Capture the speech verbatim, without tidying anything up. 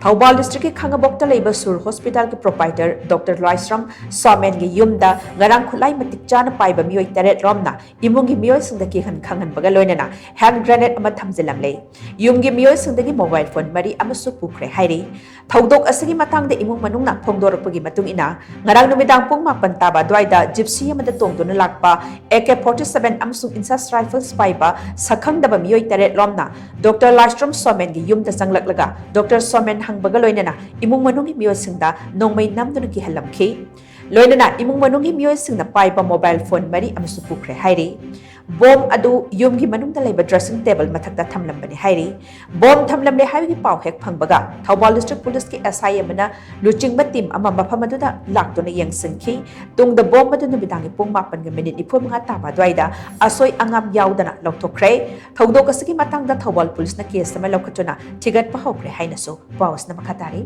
ꯊꯧꯕꯥꯜ ꯗꯤꯁꯇ꯭ꯔꯤꯛꯀꯤ ꯈꯥꯡꯉꯕꯣꯛꯇ ꯂꯩꯕ ꯁꯨꯔ ꯍꯣꯁꯄꯤꯇꯥꯜꯒꯤ ꯄ꯭ꯔꯣꯄꯥꯏꯇꯔ ꯗꯣꯛꯇꯔ ꯂꯥꯏꯁ꯭ꯔꯝ ꯁꯣꯃꯦꯟꯒꯤ ꯌꯨꯝꯗ ꯉꯔꯥꯡ ꯈꯨꯠꯂꯥꯏ ꯃꯇꯤꯛ ꯆꯥꯅ ꯄꯥꯏꯕ ꯃꯤꯑꯣꯏ ꯇꯔꯦꯠ ꯔꯣꯝꯅ ꯏꯃꯨꯡꯒꯤ ꯃꯤꯑꯣꯏꯁꯤꯡꯗ ꯀꯤꯍꯟ ꯈꯪꯍꯟꯕꯒ ꯂꯣꯏꯅꯅ ꯍꯦꯟ ꯒ꯭ꯔꯦꯅꯦꯗ ꯑꯃ ꯊꯝꯖꯤꯜꯂꯝꯂꯦ꯫ ꯌꯨꯝꯒꯤ ꯃꯤꯑꯣꯏꯁꯤꯡꯗꯒꯤ ꯃꯣꯕꯥꯏꯜ ꯐꯣꯟ ꯃꯔꯤ ꯑꯃꯁꯨ ꯄꯨꯈ꯭ꯔꯦ ꯍꯥꯏꯔꯤ꯫ ꯊꯧꯗꯣꯛ ꯑꯁꯤꯒꯤ ꯃꯇꯥꯡꯗ ꯏꯃꯨꯡ ꯃꯅꯨꯡꯅ ꯐꯣꯡꯗꯣꯔꯛꯄꯒꯤ ꯃꯇꯨꯡ ꯏꯟꯅ, ꯉꯔꯥꯡ ꯅꯨꯃꯤꯗꯥꯡ ꯄꯨꯡ ꯃꯥꯄꯟ ꯇꯥꯕ ꯑꯗꯨꯋꯥꯏꯗ ꯖꯤꯞꯁꯤ ꯑꯃꯗ ꯇꯣꯡꯗꯨꯅ ꯂꯥꯛꯄ ꯑꯦ ꯀꯦ ꯐꯣꯔꯇꯤ ꯁꯚꯦꯟ ꯑꯃꯁꯨꯡ ꯏꯟꯁꯥꯁ ꯔꯥꯏꯐꯜꯁ ꯄꯥꯏꯕ ꯁꯛꯈꯪꯗꯕ ꯃꯤꯑꯣꯏ ꯇꯔꯦꯠ ꯂꯣꯝꯅ ꯗꯣꯛꯇꯔ ꯂꯥꯏꯁ꯭ꯔꯝ ꯁꯣꯃꯦꯟꯒꯤ ꯌꯨꯝꯗ ꯆꯪꯂꯛꯂꯒ ꯗꯣꯛꯇꯔ ꯁꯣꯃꯦꯟ ꯍꯪꯕꯒ ꯂꯣꯏꯅꯅ ꯏꯃꯨꯡ ꯃꯅꯨꯡꯒꯤ ꯃꯤꯑꯣꯏꯁꯤꯡꯗ ꯅꯣꯡꯃꯩ ꯅꯝꯗꯨꯅ ꯀꯤꯍꯜꯂꯝꯈꯤ꯫ ꯂꯣꯏꯅꯅ ꯏꯃꯨꯡ ꯃꯅꯨꯡꯒꯤ ꯃꯤꯑꯣꯏꯁꯤꯡꯅ ꯄꯥꯏꯕ ꯃꯣꯕꯥꯏꯜ ꯐꯣꯟ ꯃꯔꯤ ꯑꯃꯁꯨ ꯄꯨꯈ꯭ꯔꯦ ꯍꯥꯏꯔꯤ꯫ ꯕꯣꯝ ꯑꯗꯨ ꯌꯨꯝꯒꯤ ꯃꯅꯨꯡꯗ ꯂꯩꯕ ꯗ꯭ꯔꯦꯁꯤꯡ ꯇꯦꯕꯜ ꯃꯊꯛꯇ ꯊꯝꯂꯝꯕꯅꯤ ꯍꯥꯏꯔꯤ꯫ ꯕꯣꯝ ꯊꯝꯂꯝꯂꯦ ꯍꯥꯏꯕꯒꯤ ꯄꯥꯎ ꯍꯦꯛ ꯐꯪꯕꯒ ꯊꯧꯕꯥꯜ ꯗꯤꯁꯇ꯭ꯔꯤꯛ ꯄꯨꯂꯤꯁꯀꯤ ꯑꯦꯁ ꯑꯥꯏ ꯑꯃꯅ ꯂꯨꯆꯤꯡꯕ ꯇꯤꯝ ꯑꯃ ꯃꯐꯝ ꯑꯗꯨꯗ ꯂꯥꯛꯇꯨꯅ ꯌꯦꯡꯁꯤꯟꯈꯤ꯫ ꯇꯨꯡꯗ ꯕꯣꯝ ꯑꯗꯨ ꯅꯨꯃꯤꯗꯥꯡꯒꯤ ꯄꯨꯡ ꯃꯥꯄꯟꯒ ꯃꯤꯅꯤꯠ ꯅꯤꯐꯨ ꯃꯉꯥ ꯇꯥꯕ ꯑꯗꯨꯋꯥꯏꯗ ꯑꯁꯣꯏ ꯑꯉꯥꯝ ꯌꯥꯎꯗꯅ ꯂꯧꯊꯣꯛꯈ꯭ꯔꯦ꯫ ꯊꯧꯗꯣꯛ ꯑꯁꯤꯒꯤ ꯃꯇꯥꯡꯗ ꯊꯧꯕꯥꯜ ꯄꯨꯂꯤꯁꯅ ꯀꯦꯁ ꯑꯃ ꯂꯧꯈꯠꯇꯨꯅ ꯊꯤꯒꯠꯄ ꯍꯧꯈ꯭ꯔꯦ ꯍꯥꯏꯅꯁꯨ ꯄꯥꯎ ꯑꯁꯤꯅ ꯃꯈꯥ ꯇꯥꯔꯤ꯫